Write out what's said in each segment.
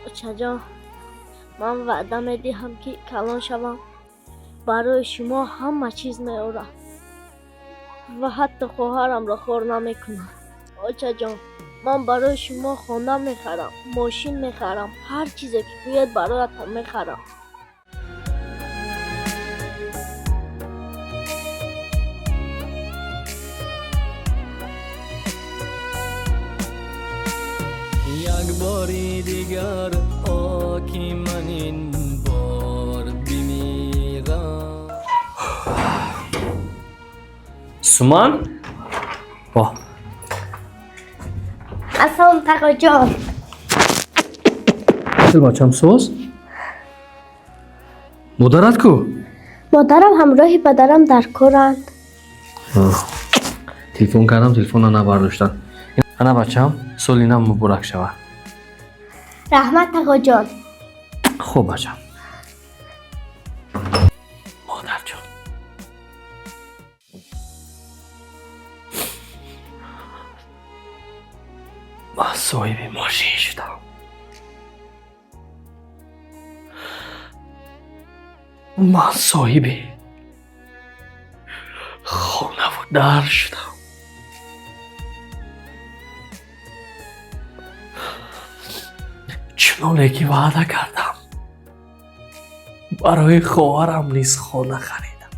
Очаҷон, ман ваъда медиҳам, ки калон шавам, барои шумо ҳама чиз меорам ва ҳатто хоҳарамро хор намекунам. Очаҷон, ман барои шумо хона мехарам, мошин мехарам, ҳар чизе ки гӯед, бароятон мехарам. Як бори дигар, о ки ман ин бор бимирам. Суман? Во. Ассалом, тағоҷон. Чил, бачам, соз? Модарат ку? Модарам ҳамроҳи падарам дар коранд. Телефон кардам, телефонро набардоштан. Ана, бачам, соли нав муборак шавад. Раҳмат, тағоҷон. Хуб, бачам. Модарҷон. Ман соҳиби мошин шудам. Ман соҳиби хонаву дар шудам. Чуноне ки ваъда кардам, барои хоҳарам низ хона харидам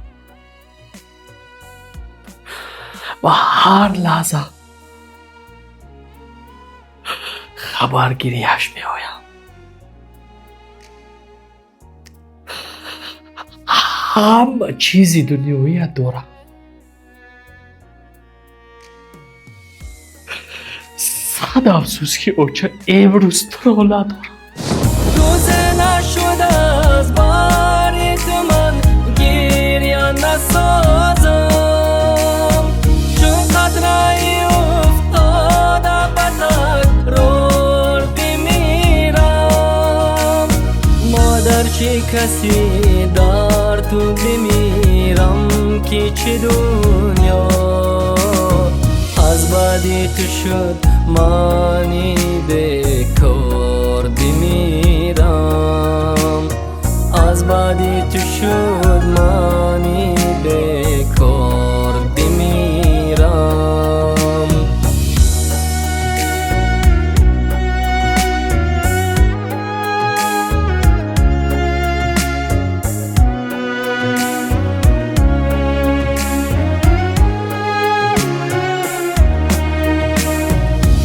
ва ҳар лаҳза хабаргирияш меоям. Ҳама чизи дунёият дорам. Сад афсӯс, ки оча имрӯз туро надорам. Рӯзе нашуд аз бари ту ман гирья насозам, чун қатраи уфтода ба такрор бимирам. Модар, чӣ каси дар ту бимирам, ки чӣ дунё аз баъди ту шуд, мани бекор бимирам. Аз баъди ту шуд, мани бекор бимирам.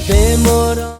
Беморам.